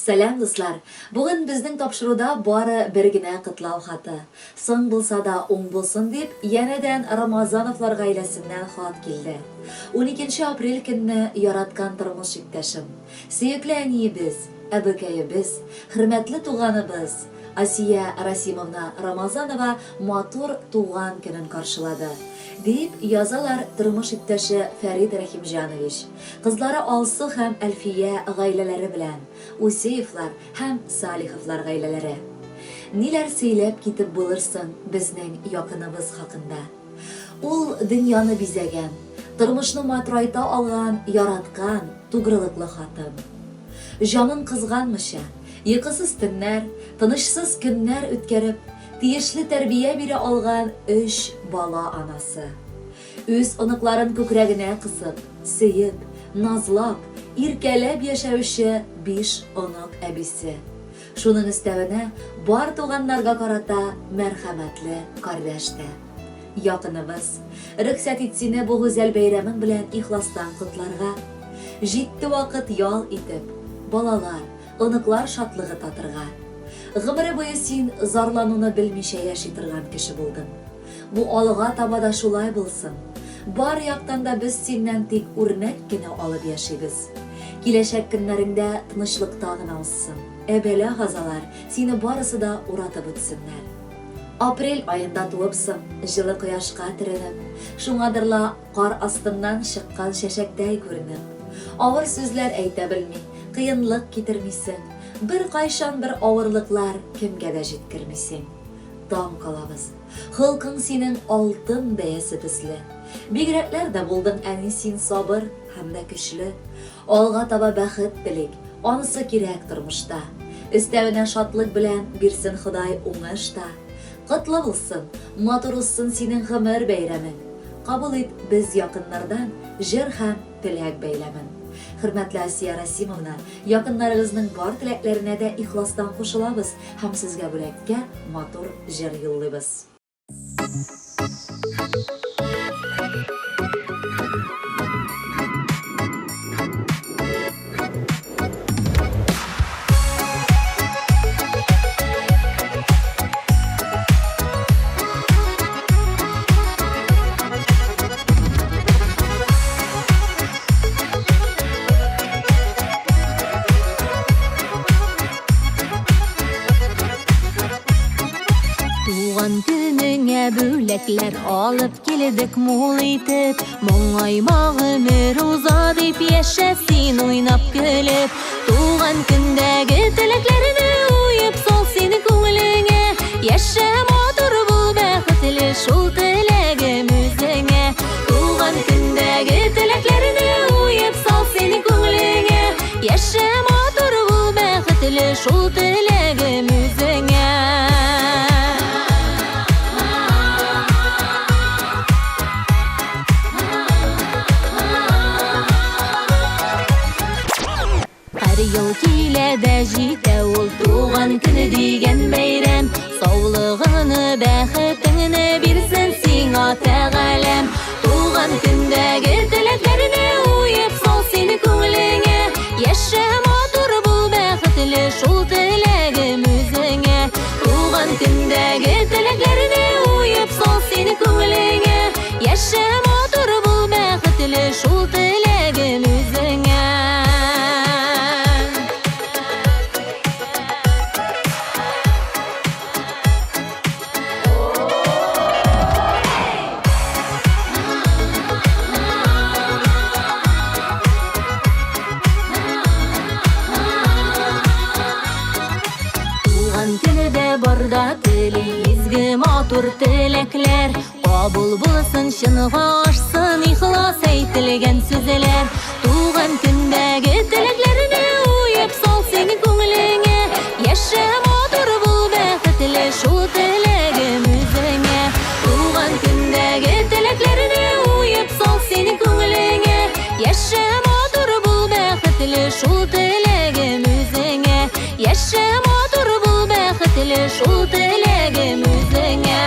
Сәлам, дуслар! Бүген безнең тапшыруда бары бер генә котлау хаты. Соң булса да уң булсын дип, янәдән Рамазановлар гаиләсеннән хат килде. Уникенче апрель көнне яраткан тормыш иптәшем, сөекле әниебез, әбекәебез, хөрмәтле туганыбыз Асия Расимовна Рамазанова матур туган көнен каршылады, дип язалар тормыш иптәше Фәрит Рәхимҗанович, кызлары Алсу һәм Әлфия гаиләләре белән, Усеевлар һәм Салиховлар гаиләләре. Ниләр сөйләп китеп булыр соң безнең якыныбыз хакында? Ул дөньяны бизәгән, тормышны матурайта алган яраткан, тугрылыклы хатын. Җанын кызганмыйча, йокысыз төннәр, тынычсыз көннәр үткәреп, тиешле тәрбия бирә алган өч бала анасы. Үз оныкларын күкрәгенә кысып, сөеп, назлап, иркәләп яшәүче биш онык әбисе. Шуның өстәвенә, бар туганнарга карата мәрхәмәтле кардәш тә. Якыныбыз, рөхсәт ит сине бу гүзәл бәйрәмең белән ихластан котларга. Җитте вакыт ял итеп, балалар, оныклар шатлыгы татырга. Гомере буе син зарлануны белмичә яши торган кеше булдың. Бу алга таба да шулай булсын. Бар яктан да без синнән тик үрнәк кенә алып яшибез. Киләчәк көннәреңдә тынычлыкта гына узсын. Ә бәла-газалар сине барысы да уратып үтсеннәр. Апрель аенда туыпсың, җылы кояшка төренеп, шуңадыр ла кар астыннан чыккан чәчәктәй күренеп. Авыр сүзләр әйтә белми, кыенлык китермисең, беркайчан бер авырлыклар кемгә дә җиткермисең. Таң калабыз. Холкың синең алтын бәясе төсле. Бигрәкләр дә булдың, әни, син сабыр һәм дә көчле. Алга таба бәхет телик, анысы кирәк тормышта. Өстәвенә шатлык белән бирсен Ходай уңыш та. Котлы булсын, матур узсын синең гомер бәйрәмең. Кабул ит без якыннардан җыр һәм теләк бәйләмен. Хөрмәтле Асия Расимовна, якыннарыгызның бар теләкләренә дә ихластан кушылабыз һәм сезгә бүләккә матур җыр юллыйбыз. Туган көнеңә бүләкләр алып килдек мул итеп. Моңайма гомер уза дип яшә син уйнап көлеп. Туган көндәге теләкләрне уеп сал син күңелеңә. Яшә матур бул бәхетле шул теләгем үзеңә. Туган көндәге теләкләрне уеп сал син күңелеңә. Яшә матур бул бәхетле шул теләгем үзеңә. Һәр ел килә дә җитә ул туган көне дигән бәйрәм. Саулыгыңны, бәхетеңне бирсен сиңа Тәгаләм. Туган көндәге теләкләрне уеп сал син күңелеңә. Яшә матур бул бәхетле шул теләгем үзеңә. Туган көндәге теләкләрне уеп сал син күңелеңә. Яшә матур бул бәхетле шул теләгем үзеңә. Туган көне дә барда тели изге матур теләкләр. Кабул булсын, чынга ашсын ихлас әйтелгән сүзләр. Туган көндәге теләкләрне уеп сал син күңелеңә. Яшә матур бул бәхетле шул теләгем үзеңә. Туган көндәге теләкләрне уеп сал син күңелеңә. Яшә матур бул бәхетле шул теләгем үзеңә. Яшә матур бул бәхетле шул теләгем үзеңә.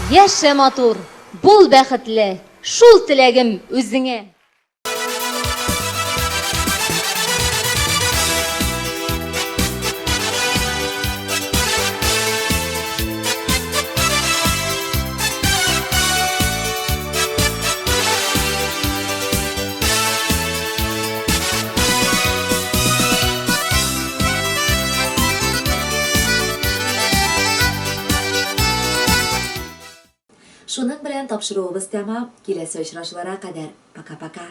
Яшә матур, бул бәхетле, шул теләгем үзеңә. Шуның белән тапшыруыбыз тәмам. Киләсе очрашуларга кадәр. Пока-пока.